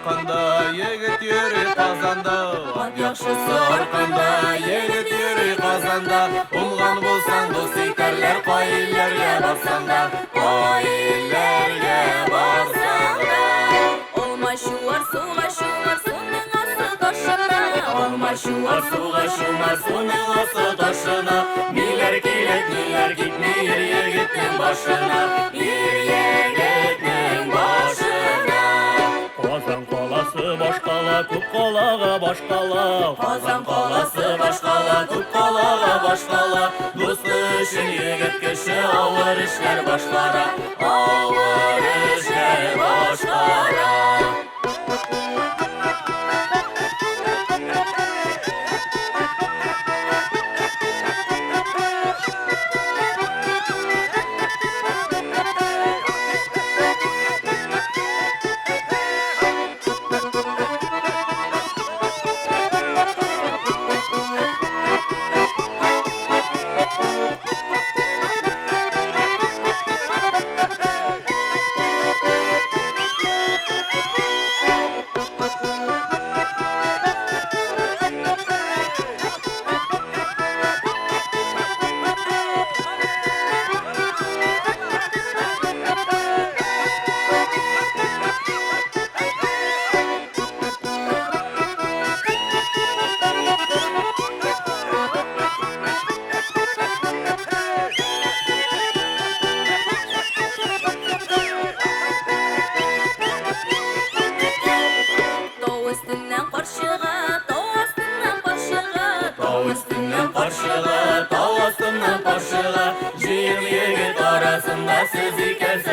арканда, егет йөри Казанда. Ат яхшысы арканда, егет йөри Казанда. Уңган булсаң, дус итәрләр, кай илләргә барсаң да, кай илләргә барсаң да. Алмачуар суга чумар, суның асы ташына. Алмачуар суга чумар, суның асы ташына. Ниләр килеп, ниләр китми ир егетнең башына, ир егетнең башына. Казан каласы башкала, күп калага башкала. Казан каласы башкала, күп калага башкала. Дусты өчен егет кеше авыр эшләр башкара, авыр эшләр башкара. Тау өстеннән каршыга, тау астыннан каршыга. Тау өстеннән каршыга, тау астыннан каршыга. Җыен егет арасында сез икәнсез.